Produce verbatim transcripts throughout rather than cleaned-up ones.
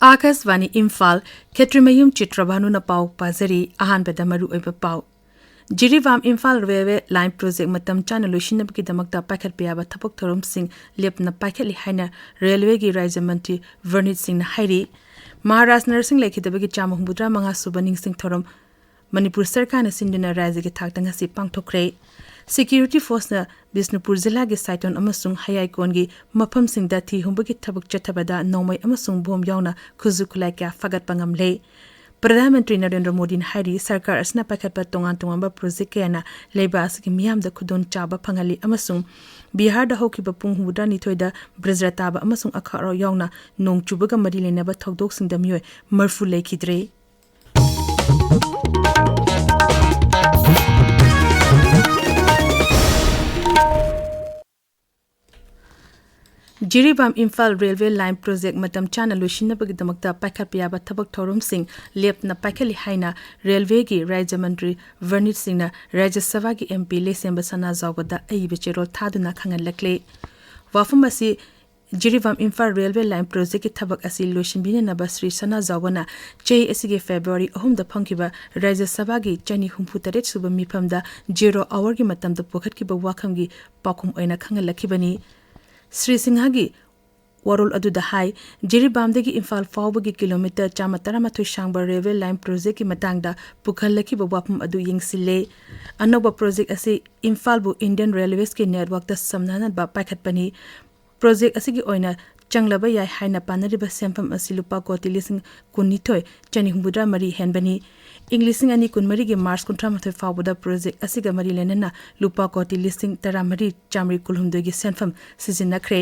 ꯑꯥꯀꯥꯁꯕꯥꯅꯤ ꯏꯝꯐꯥꯜ, ꯈꯦꯇ꯭ꯔꯤꯃꯌꯨꯝ ꯆꯤꯇ꯭ꯔꯚꯥꯅꯨꯅ ꯄꯥꯎ ꯄꯥꯖꯔꯤ꯫ ꯑꯍꯥꯟꯕꯗ ꯃꯔꯨꯑꯣꯏꯕ ꯄꯥꯎ꯫ Jiribam Imphal railway line project ꯃꯇꯝ ꯆꯥꯅ ꯂꯣꯏꯁꯤꯟꯅꯕꯒꯤꯗꯃꯛꯇ ꯄꯥꯏꯈꯠꯄ ꯌꯥꯕ ꯊꯕꯛ ꯊꯧꯔꯝꯁꯤꯡ ꯂꯦꯞꯇꯅ ꯄꯥꯏꯈꯠꯂꯤ ꯍꯥꯏꯅ ꯔꯦꯜꯋꯦꯒꯤ ꯔꯥꯖ꯭ꯌ ꯃꯟꯇ꯭ꯔꯤ ꯚꯔꯅꯤꯠ ꯁꯤꯡꯅ ꯍꯥꯏꯔꯤ꯫ ꯃꯍꯥꯔꯥꯖ ꯅꯔꯁꯤꯡ ꯂꯩꯈꯤꯗꯕꯒꯤ ꯆꯥꯝꯃ ꯍꯨꯝꯐꯨꯇꯔꯥ ꯃꯉꯥ ꯁꯨꯕ ꯅꯤꯡꯁꯤꯡ ꯊꯧꯔꯝ ꯃꯅꯤꯄꯨꯔ ꯁꯔꯀꯥꯔꯅ ꯁꯤꯟꯗꯨꯅ ꯔꯥꯖ꯭ꯌꯒꯤ ꯊꯥꯛꯇ ꯉꯁꯤ ꯄꯥꯡꯊꯣꯛꯈ꯭ꯔꯦ꯫ ꯁꯦꯀ꯭ꯌꯨꯔꯤꯇꯤ ꯐꯣꯔꯁꯅ ꯕꯤꯁꯅꯨꯄꯨꯔ ꯖꯤꯂꯥꯒꯤ ꯁꯥꯏꯇꯣꯟ ꯑꯃꯁꯨꯡ ꯍꯌꯥꯏꯀꯣꯟꯒꯤ ꯃꯐꯝꯁꯤꯡꯗ ꯊꯤ ꯍꯨꯝꯕꯒꯤ ꯊꯕꯛ ꯆꯠꯊꯕꯗ ꯅꯣꯡꯃꯩ ꯑꯃꯁꯨꯡ ꯕꯣꯝ ꯌꯥꯎꯅ ꯈꯨꯠꯁꯨ ꯈꯨꯠꯂꯥꯏ ꯀꯌꯥ ꯐꯥꯒꯠꯄ ꯉꯝꯂꯦ꯫ ꯄ꯭ꯔꯙꯥꯟ ꯃꯟꯇ꯭ꯔꯤ ꯅꯔꯦꯟꯗ꯭ꯔ ꯃꯣꯗꯤꯅ ꯍꯥꯏꯔꯤ, ꯁꯔꯀꯥꯔ ꯑꯁꯤꯅ ꯄꯥꯏꯈꯠꯄ ꯇꯣꯉꯥꯟ ꯇꯣꯉꯥꯟꯕ ꯄ꯭ꯔꯣꯖꯦꯛ ꯀꯌꯥꯅ ꯂꯩꯕꯥꯛ ꯑꯁꯤꯒꯤ ꯃꯤꯌꯥꯝꯗ ꯈꯨꯗꯣꯡꯆꯥꯕ ꯐꯪꯍꯜꯂꯤ ꯑꯃꯁꯨꯡ ꯕꯤꯍꯥꯔꯗ ꯍꯧꯈꯤꯕ ꯄꯨꯡ ꯍꯨꯝꯐꯨꯇꯔꯥꯅꯤꯊꯣꯏꯗ ꯕ꯭ꯔꯖ꯭ꯔꯇꯥꯕ ꯑꯃꯁꯨꯡ ꯑꯈꯥꯛ ꯑꯔꯥꯎ ꯌꯥꯎꯅ ꯅꯣꯡ ꯆꯨꯕꯒ ꯃꯔꯤ ꯂꯩꯅꯕ ꯊꯧꯗꯣꯛꯁꯤꯡꯗ ꯃꯤꯑꯣꯏ ꯃꯔꯤꯐꯨ ꯂꯩꯈꯤꯗ꯭ꯔꯦ꯫ Jiribam Imphal railway line project ꯃꯇꯝ ꯆꯥꯅ ꯂꯣꯏꯁꯤꯟꯅꯕꯒꯤꯗꯃꯛꯇ ꯄꯥꯏꯈꯠꯄ ꯌꯥꯕ ꯊꯕꯛ ꯊꯧꯔꯝꯁꯤꯡ ꯂꯦꯞꯇꯅ ꯄꯥꯏꯈꯠꯂꯤ ꯍꯥꯏꯅ ꯔꯦꯜꯋꯦꯒꯤ ꯔꯥꯖ꯭ꯌ ꯃꯟꯇ꯭ꯔꯤ ꯚꯔꯅꯤꯠ ꯁꯤꯡꯅ ꯔꯥꯖ꯭ꯌ ꯁꯚꯥꯒꯤ ꯑꯦꯝ ꯄꯤ ꯂꯩꯁꯦꯝꯕ ꯁꯅꯥꯖꯥꯎꯕꯗ ꯑꯏꯕ ꯆꯦꯔꯣꯜ ꯊꯥꯗꯨꯅ ꯈꯪꯍꯜꯂꯛꯂꯦ꯫ ꯋꯥꯐꯝ ꯑꯁꯤ ꯖꯤꯔꯤꯕꯥꯝ ꯏꯝꯐꯥꯜ ꯔꯦꯜꯋꯦ ꯂꯥꯏꯟ ꯄ꯭ꯔꯣꯖꯦꯛꯀꯤ ꯊꯕꯛ ꯑꯁꯤ ꯂꯣꯏꯁꯤꯟꯕꯤꯅꯅꯕ ꯁ꯭ꯔꯤ ꯁꯅꯥꯖꯥꯎꯕꯅ ꯆꯍꯤ ꯑꯁꯤꯒꯤ ꯐꯦꯕ꯭ꯔꯨꯋꯥꯔꯤ ꯑꯍꯨꯝꯗ ꯐꯝꯈꯤꯕ ꯔꯥꯖ꯭ꯌ ꯁꯚꯥꯒꯤ ꯆꯅꯤ ꯍꯨꯝꯐꯨ ꯇꯔꯦꯠ ꯁꯨꯕ ꯃꯤꯐꯝꯗ ꯖꯦꯔꯣ ꯑꯋꯥꯔꯒꯤ ꯃꯇꯝꯗ ꯄꯨꯈꯠꯈꯤꯕ ꯋꯥꯐꯝꯒꯤ ꯄꯥꯎꯈꯨꯝ ꯑꯣꯏꯅ ꯈꯪꯍꯜꯂꯛꯈꯤꯕꯅꯤ꯫ ꯁ꯭ꯔꯤ ꯁꯤꯡꯍꯒꯤ ꯋꯥꯔꯣꯜ ꯑꯗꯨꯗ ꯍꯥꯏ, ꯖꯤꯔꯤꯕꯥꯝꯗꯒꯤ ꯏꯝꯐꯥꯜ ꯐꯥꯎꯕꯒꯤ ꯀꯤꯂꯣꯃꯤꯇꯔ ꯆꯥꯝꯃ ꯇꯔꯥꯃꯥꯊꯣꯏ ꯁꯥꯡꯕ ꯔꯦꯜꯋꯦ ꯂꯥꯏꯟ ꯄ꯭ꯔꯣꯖꯦꯛꯀꯤ ꯃꯇꯥꯡꯗ ꯄꯨꯈꯠꯂꯛꯈꯤꯕ ꯋꯥꯐꯝ ꯑꯗꯨ ꯌꯦꯡꯁꯤꯜꯂꯦ꯫ ꯑꯅꯧꯕ ꯄ꯭ꯔꯣꯖꯦꯛ ꯑꯁꯤ ꯏꯝꯐꯥꯜꯕꯨ ꯏꯟꯗꯤꯌꯟ ꯔꯦꯜꯋꯦꯁꯀꯤ ꯅꯦꯠꯋꯥꯔꯛꯇ ꯁꯝꯅꯍꯟꯅꯕ ꯄꯥꯏꯈꯠꯄꯅꯤ꯫ ꯄ꯭ꯔꯣꯖꯦꯛ ꯑꯁꯤꯒꯤ ꯑꯣꯏꯅ ꯆꯪꯂꯕ ꯌꯥꯏ ꯍꯥꯏꯅ ꯄꯥꯅꯔꯤꯕ ꯁꯦꯟꯐꯝ ꯑꯁꯤ ꯂꯨꯄꯥ ꯀꯣꯇꯤ ꯂꯤꯁꯤꯡ ꯀꯨꯟꯅꯤꯊꯣꯏ ꯆꯅꯤ ꯍꯨꯝꯐꯨꯇꯔꯥ ꯃꯔꯤ ꯍꯦꯟꯕꯅꯤ꯫ ꯏꯪ ꯂꯤꯁꯤꯡ ꯑꯅꯤ ꯀꯨꯟꯃꯔꯤꯒꯤ ꯃꯥꯔꯆ ꯀꯨꯟꯊ꯭ꯔꯥꯃꯥꯊꯣꯏ ꯐꯥꯎꯕꯗ ꯄ꯭ꯔꯣꯖꯦꯛ ꯑꯁꯤꯒ ꯃꯔꯤ ꯂꯩꯅꯅ ꯂꯨꯄꯥ ꯀꯣꯇꯤ ꯂꯤꯁꯤꯡ ꯇꯔꯥꯃꯔꯤ ꯆꯥꯃꯔꯤ ꯀꯨꯟꯍꯨꯝꯗꯣꯏꯒꯤ ꯁꯦꯟꯐꯝ ꯁꯤꯖꯤꯟꯅꯈ꯭ꯔꯦ꯫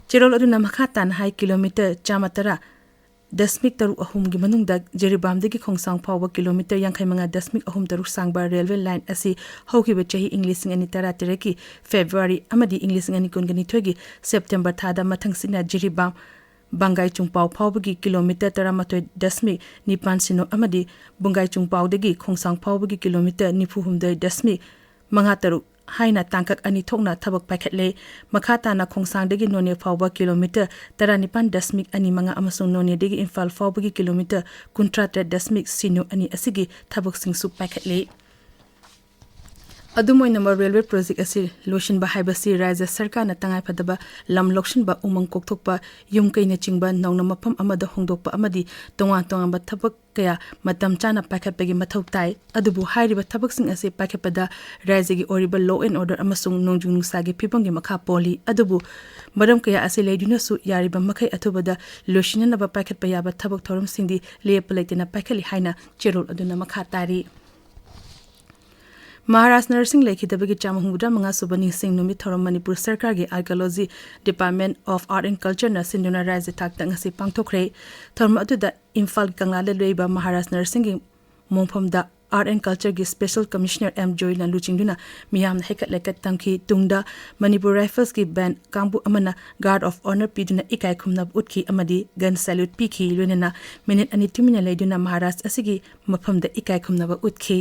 ꯆꯦꯔꯣꯜ ꯑꯗꯨꯅ ꯃꯈꯥ ꯇꯥꯅ ꯍꯥꯏ, ꯀꯤꯂꯣꯃꯤꯇꯔ ꯆꯥꯝꯃ ꯇꯔꯥ ꯗꯁꯃꯤꯛ ꯇꯔꯨꯛ ꯑꯍꯨꯝꯒꯤ ꯃꯅꯨꯡꯗ ꯖꯤꯔꯤꯕꯥꯝꯗꯒꯤ ꯈꯣꯡꯁꯥꯡ ꯐꯥꯎꯕ ꯀꯤꯂꯣꯃꯤꯇꯔ ꯌꯥꯡꯈꯩ ꯃꯉꯥ ꯗꯁꯃꯤꯛ ꯑꯍꯨꯝ ꯇꯔꯨꯛ ꯁꯥꯡꯕ ꯔꯦꯜꯋꯦ ꯂꯥꯏꯟ ꯑꯁꯤ ꯍꯧꯈꯤꯕ ꯆꯍꯤ ꯏꯪ ꯂꯤꯁꯤꯡ ꯑꯅꯤ ꯇꯔꯥ ꯇꯔꯦꯠꯀꯤ ꯐꯦꯕ꯭ꯔꯨꯋꯥꯔꯤ ꯑꯃꯗꯤ ꯏꯪ ꯂꯤꯁꯤꯡ ꯑꯅꯤ ꯀꯨꯟꯒ ꯅꯤꯊꯣꯏꯒꯤ ꯁꯦꯞꯇꯦꯝꯕꯔ ꯊꯥꯗ ꯃꯊꯪ ꯁꯤꯠꯅ ꯖꯤꯔꯤꯕꯥꯝ ꯕꯪꯒꯥꯏ ꯆꯨꯡꯄꯥꯎ ꯐꯥꯎꯕꯒꯤ ꯀꯤꯂꯣꯃꯤꯇꯔ ꯇꯔꯥꯃꯥꯊꯣꯏ ꯗꯁꯃꯤꯛ ꯅꯤꯄꯥꯟ ꯁꯤꯅꯣ ꯑꯃꯗꯤ ꯕꯨꯡꯒꯥꯏ ꯆꯨꯡꯄꯥꯎꯗꯒꯤ ꯈꯣꯡꯁꯥꯡ ꯐꯥꯎꯕꯒꯤ ꯀꯤꯂꯣꯃꯤꯇꯔ ꯅꯤꯐꯨ ꯍꯨꯝꯗꯣꯏ ꯗꯁꯃꯤꯛ ꯃꯉꯥ ꯇꯔꯨꯛ ꯍꯥꯏꯅ ꯇꯥꯡꯀꯛ ꯑꯅꯤ ꯊꯣꯛꯅ ꯊꯕꯛ ꯄꯥꯏꯈꯠꯂꯦ꯫ ꯃꯈꯥ ꯇꯥꯅ ꯈꯣꯡꯁꯥꯡꯗꯒꯤ ꯅꯣꯅꯦ ꯐꯥꯎꯕ ꯀꯤꯂꯣꯃꯤꯇꯔ ꯇꯔꯥꯅꯤꯄꯥꯟ ꯗꯁꯃꯤꯛ ꯑꯅꯤ ꯃꯉꯥ ꯑꯃꯁꯨꯡ ꯅꯣꯅꯦꯗꯒꯤ ꯏꯝꯐꯥꯜ ꯐꯥꯎꯕꯒꯤ ꯀꯤꯂꯣꯃꯤꯇꯔ ꯀꯨꯟꯊ꯭ꯔꯥ ꯇꯔꯦꯠ ꯗꯁꯃꯤꯛ ꯁꯤꯅꯣ ꯑꯅꯤ ꯑꯁꯤꯒꯤ ꯊꯕꯛꯁꯤꯡꯁꯨ ꯄꯥꯏꯈꯠꯂꯤ꯫ ꯑꯗꯨꯝ ꯑꯣꯏꯅꯃꯛ, ꯔꯦꯜꯋꯦ ꯄ꯭ꯔꯣꯖꯦꯛ ꯑꯁꯤ ꯂꯣꯏꯁꯤꯟꯕ ꯍꯥꯏꯕꯁꯤ ꯔꯥꯖ꯭ꯌ ꯁꯔꯀꯥꯔꯅ ꯇꯉꯥꯏꯐꯗꯕ ꯂꯝ ꯂꯧꯁꯤꯟꯕ, ꯎꯃꯪ ꯀꯣꯛꯊꯣꯛꯄ, ꯌꯨꯝ ꯀꯩꯅꯆꯤꯡꯕ ꯅꯧꯅ ꯃꯐꯝ ꯑꯃꯗ ꯍꯣꯡꯗꯣꯛꯄ ꯑꯃꯗꯤ ꯇꯣꯉꯥꯟ ꯇꯣꯉꯥꯟꯕ ꯊꯕꯛ ꯀꯌꯥ ꯃꯇꯝ ꯆꯥꯅ ꯄꯥꯏꯈꯠꯄꯒꯤ ꯃꯊꯧ ꯇꯥꯏ꯫ ꯑꯗꯨꯕꯨ ꯍꯥꯏꯔꯤꯕ ꯊꯕꯛꯁꯤꯡ ꯑꯁꯤ ꯄꯥꯏꯈꯠꯄꯗ ꯔꯥꯖ꯭ꯌꯒꯤ ꯑꯣꯏꯔꯤꯕ law and order ꯑꯃꯁꯨꯡ ꯅꯣꯡꯖꯨ ꯅꯨꯡꯁꯥꯒꯤ ꯐꯤꯕꯝꯒꯤ ꯃꯈꯥ ꯄꯣꯜꯂꯤ꯫ ꯑꯗꯨꯕꯨ ꯃꯔꯝ ꯀꯌꯥ ꯑꯁꯤ ꯂꯩꯗꯨꯅꯁꯨ ꯌꯥꯔꯤꯕ ꯃꯈꯩ ꯑꯊꯨꯕꯗ ꯂꯣꯏꯁꯤꯟꯅꯅꯕ ꯄꯥꯏꯈꯠꯄ ꯌꯥꯕ ꯊꯕꯛ ꯊꯧꯔꯝꯁꯤꯡꯗꯤ ꯂꯦꯞꯄ ꯂꯩꯇꯅ ꯄꯥꯏꯈꯠꯂꯤ ꯍꯥꯏꯅ ꯆꯦꯔꯣꯜ ꯑꯗꯨꯅ ꯃꯈꯥ ꯇꯥꯔꯤ꯫ ꯃꯍꯥꯔꯥꯖ ꯅꯔꯁꯤꯡ ꯂꯩꯈꯤꯗꯕꯒꯤ ꯆꯥꯝꯃ ꯍꯨꯝꯐꯨꯇꯔꯥ ꯃꯉꯥ ꯁꯨꯕ ꯅꯤꯡꯁꯤꯡ ꯅꯨꯃꯤꯠ ꯊꯧꯔꯝ ꯃꯅꯤꯄꯨꯔ ꯁꯔꯀꯥꯔꯒꯤ Archaeology Department of Art and Cultureꯅ ꯁꯤꯟꯗꯨꯅ ꯔꯥꯖ꯭ꯌ ꯊꯥꯛꯇ ꯉꯁꯤ ꯄꯥꯡꯊꯣꯛꯈ꯭ꯔꯦ꯫ ꯊꯧꯔꯝ ꯑꯗꯨꯗ ꯏꯝꯐꯥꯜ ꯀꯪꯂꯥꯗ ꯂꯩꯕ ꯃꯍꯥꯔꯥꯖ ꯅꯔꯁꯤꯡꯒꯤ ꯃꯣꯡꯐꯝꯗ Art and Cultureꯒꯤ Special Commissioner ꯑꯦꯝ ꯖꯣꯏꯅ ꯂꯨꯆꯤꯡꯗꯨꯅ ꯃꯤꯌꯥꯝꯅ ꯍꯩꯀꯠ ꯂꯩꯀꯠ ꯇꯝꯈꯤ꯫ ꯇꯨꯡꯗ ꯃꯅꯤꯄꯨꯔ Riflesꯀꯤ band ꯀꯥꯡꯕꯨ ꯑꯃꯅ Guard of Honour ꯄꯤꯗꯨꯅ ꯏꯀꯥꯏ ꯈꯨꯝꯅꯕ ꯎꯠꯈꯤ ꯑꯃꯗꯤ gun salute ꯄꯤꯈꯤ꯫ ꯂꯣꯏꯅꯅ ꯃꯤꯅꯤꯠ ꯑꯅꯤ ꯇꯨꯃꯤꯟꯅ ꯂꯩꯗꯨꯅ ꯃꯍꯥꯔꯥꯖ ꯑꯁꯤꯒꯤ ꯃꯐꯝꯗ ꯏꯀꯥꯏ ꯈꯨꯝꯅꯕ ꯎꯠꯈꯤ꯫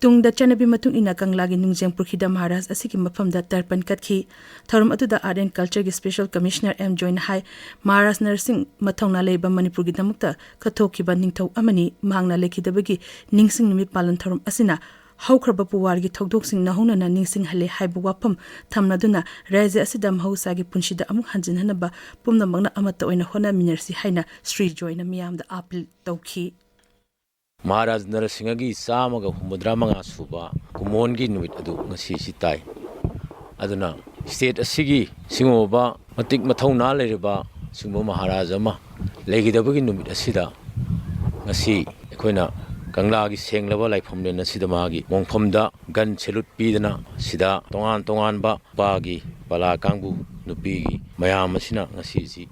ꯇꯨꯡꯗ ꯆꯠꯅꯕꯤ ꯃꯇꯨꯡ ꯏꯟꯅ ꯀꯪꯂꯥꯒꯤ ꯅꯨꯡꯖꯦꯡ ꯄꯨꯈ꯭ꯔꯤꯗ ꯃꯍꯥꯔꯥꯖ ꯑꯁꯤꯒꯤ ꯃꯐꯝꯗ ꯇꯔꯄꯟ ꯀꯠꯈꯤ꯫ ꯊꯧꯔꯝ ꯑꯗꯨꯗ Art and Cultureꯒꯤ Special Commissioner ꯑꯦꯝ ꯖꯣꯏꯅ ꯍꯥꯏ, ꯃꯍꯥꯔꯥꯖ ꯅꯔꯁꯤꯡ ꯃꯊꯧꯅꯥ ꯂꯩꯕ ꯃꯅꯤꯄꯨꯔꯒꯤꯗꯃꯛꯇ ꯀꯠꯊꯣꯛꯈꯤꯕ ꯅꯤꯡꯊꯧ ꯑꯃꯅꯤ꯫ ꯃꯍꯥꯛꯅ ꯂꯩꯈꯤꯗꯕꯒꯤ ꯅꯤꯡꯁꯤꯡ ꯅꯨꯃꯤꯠ ꯄꯥꯂꯟ ꯊꯧꯔꯝ ꯑꯁꯤꯅ ꯍꯧꯈ꯭ꯔꯕ ꯄꯨꯋꯥꯔꯤꯒꯤ ꯊꯧꯗꯣꯛꯁꯤꯡ ꯅꯧꯍꯧꯅꯅ ꯅꯤꯡꯁꯤꯡꯍꯜꯂꯦ ꯍꯥꯏꯕ ꯋꯥꯐꯝ ꯊꯝꯅꯗꯨꯅ ꯔꯥꯖ꯭ꯌ ꯑꯁꯤꯗ ꯃꯍꯧꯁꯥꯒꯤ ꯄꯨꯟꯁꯤꯗ ꯑꯃꯨꯛ ꯍꯟꯖꯤꯟꯍꯟꯅꯕ ꯄꯨꯝꯅꯃꯛꯅ ꯑꯃꯠꯇ ꯑꯣꯏꯅ ꯍꯣꯠꯅꯃꯤꯟꯅꯔꯁꯤ ꯍꯥꯏꯅ ꯁ꯭ꯔꯤ ꯖꯣꯏꯅ ꯃꯤꯌꯥꯝꯗ appeal ꯇꯧꯈꯤ꯫ ꯃꯍꯥꯔꯥꯖ ꯅꯔꯁꯤꯡꯍꯒꯤ ꯆꯥꯝꯃꯒ ꯍꯨꯝꯐꯨꯇꯔꯥ ꯃꯉꯥ ꯁꯨꯕ ꯀꯨꯝꯑꯣꯟꯒꯤ ꯅꯨꯃꯤꯠ ꯑꯗꯨ ꯉꯁꯤꯁꯤ ꯇꯥꯏ꯫ ꯑꯗꯨꯅ state ꯑꯁꯤꯒꯤ ꯁꯤꯡꯉꯨꯕ ꯃꯇꯤꯛ ꯃꯊꯧꯅꯥ ꯂꯩꯔꯕ ꯁꯤꯒꯨꯝꯕ ꯃꯍꯥꯔꯥꯖ ꯑꯃ ꯂꯩꯈꯤꯗꯕꯒꯤ ꯅꯨꯃꯤꯠ ꯑꯁꯤꯗ ꯉꯁꯤ ꯑꯩꯈꯣꯏꯅ ꯀꯪꯂꯥꯒꯤ ꯁꯦꯡꯂꯕ ꯂꯥꯏꯐꯝꯂꯦꯟ ꯑꯁꯤꯗ ꯃꯥꯒꯤ ꯃꯣꯡꯐꯝꯗ gun salute ꯄꯤꯗꯅ ꯁꯤꯗ ꯇꯣꯉꯥꯟ ꯇꯣꯉꯥꯟꯕ ꯅꯨꯄꯥꯒꯤ ꯄꯂꯥ ꯀꯥꯡꯕꯨ, ꯅꯨꯄꯤꯒꯤ ꯃꯌꯥꯝ ꯑꯁꯤꯅ ꯉꯁꯤꯁꯤ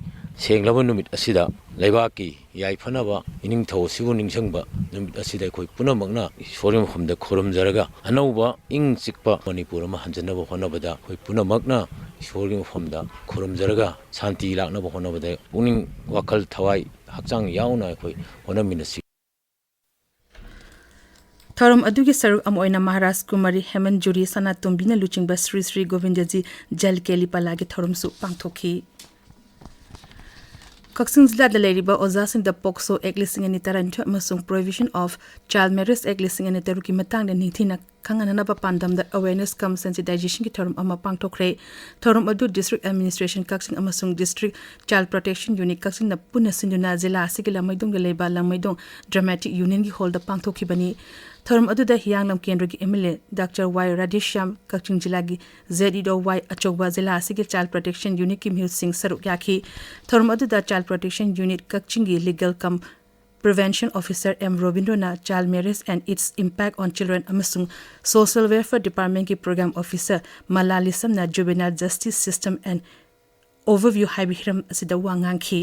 ꯁꯦꯡꯂꯕ ꯅꯨꯃꯤꯠ ꯑꯁꯤꯗ ꯂꯩꯕꯥꯛꯀꯤ ꯌꯥꯏꯐꯅꯕ ꯏꯅꯤꯡꯊꯧ ꯑꯁꯤꯕꯨ ꯅꯤꯡꯁꯤꯡꯕ ꯅꯨꯃꯤꯠ ꯑꯁꯤꯗ ꯑꯩꯈꯣꯏ ꯄꯨꯝꯅꯃꯛꯅ ꯏꯁꯣꯔꯒꯤ ꯃꯐꯝꯗ ꯈꯨꯔꯨꯝꯖꯔꯒ ꯑꯅꯧꯕ ꯏꯪ ꯆꯤꯛꯄ ꯃꯅꯤꯄꯨꯔ ꯑꯃ ꯍꯟꯖꯅꯕ ꯍꯣꯠꯅꯕꯗ ꯑꯩꯈꯣꯏ ꯄꯨꯝꯅꯃꯛꯅ ꯏꯁꯣꯔꯒꯤ ꯃꯐꯝꯗ ꯈꯨꯔꯨꯝꯖꯔꯒ ꯁꯥꯟꯇꯤ ꯂꯥꯛꯅꯕ ꯍꯣꯠꯅꯕꯗ ꯄꯨꯛꯅꯤꯡ ꯋꯥꯈꯜ ꯊꯋꯥꯏ ꯍꯛꯆꯥꯡ ꯌꯥꯎꯅ ꯑꯩꯈꯣꯏ ꯍꯣꯠꯅꯃꯤꯟꯅꯁꯤ꯫ ꯊꯧꯔꯝ ꯑꯗꯨꯒꯤ ꯁꯔꯨꯛ ꯑꯃ ꯑꯣꯏꯅ ꯃꯍꯥꯔꯥꯖ ꯀꯨꯃꯥꯔꯤ ꯍꯦꯃꯟꯖꯨꯔꯤ ꯁꯅꯥꯇꯣꯝꯕꯤꯅ ꯂꯨꯆꯤꯡꯕ ꯁ꯭ꯔꯤ ꯁ꯭ꯔꯤ ꯒꯣꯕꯤꯟꯗꯖꯤ ꯖꯜ ꯀꯦꯂꯤꯄꯥꯂꯥꯒꯤ ꯊꯧꯔꯝꯁꯨ ꯄꯥꯡꯊꯣꯛꯈꯤ꯫ ꯀꯛꯆꯤꯡ ꯖꯤꯂꯥꯗ ꯂꯩꯔꯤꯕ ꯑꯣꯖꯥꯁꯤꯡꯗ ꯄꯣꯛꯁꯣ ꯑꯦꯛ ꯂꯤꯁꯤꯡ ꯑꯅꯤ ꯇꯔꯥꯅꯤꯊꯣꯏ ꯑꯃꯁꯨꯡ Prohibition of Child Marriage Act ꯂꯤꯁꯤꯡ ꯑꯅꯤ ꯇꯔꯨꯛꯀꯤ ꯃꯇꯥꯡꯗ ꯅꯤꯡꯊꯤꯅ ꯈꯪꯍꯟꯅꯅꯕ ꯄꯥꯟꯗꯝꯗ awareness cum sensitization ꯒꯤ ꯊꯧꯔꯝ ꯑꯃ ꯄꯥꯡꯊꯣꯛꯈ꯭ꯔꯦ꯫ ꯊꯧꯔꯝ ꯑꯗꯨ District Administration ꯀꯛꯆꯤꯡ ꯑꯃꯁꯨꯡ District Child Protection Unit ꯀꯛꯆꯤꯡꯅ ꯄꯨꯟꯅ ꯁꯤꯟꯗꯨꯅ ꯖꯤꯂꯥ ꯑꯁꯤꯒꯤ ꯂꯝꯃꯩꯗꯣꯡꯗ ꯂꯩꯕ ꯂꯝꯃꯩꯗꯣꯡ Dramatic Union ꯒꯤ ꯍꯣꯜꯗ ꯄꯥꯡꯊꯣꯛꯈꯤꯕꯅꯤ꯫ ꯊꯧꯔꯝ ꯑꯗꯨꯗ ꯍꯤꯌꯥꯡꯂꯝ ꯀꯦꯟꯗ꯭ꯔꯒꯤ M L A Doctor Y Radheshyam, ꯀꯛꯆꯤꯡ ꯖꯤꯂꯥꯒꯤ Z E O Y ꯑꯆꯧꯕ, ꯖꯤꯂꯥ ꯑꯁꯤꯒꯤ Child Protection Unit ꯀꯤ ꯃꯤꯍꯨꯠꯁꯤꯡ ꯁꯔꯨꯛ ꯌꯥꯈꯤ꯫ ꯊꯧꯔꯝ ꯑꯗꯨꯗ Child Protection Unit ꯀꯛꯆꯤꯡꯒꯤ Legal cum Prevention Officer M ꯔꯣꯕꯤꯟꯗ꯭ꯔꯣꯅ Child Marriage and Its Impact on Children ꯑꯃꯁꯨꯡ Social Welfare Department ꯀꯤ Program Officer ꯃꯂꯥ ꯂꯤꯁꯝꯅ Juvenile Justice System and Overview ꯍꯥꯏꯕ ꯍꯤꯔꯝ ꯑꯁꯤꯗ ꯋꯥ ꯉꯥꯡꯈꯤ꯫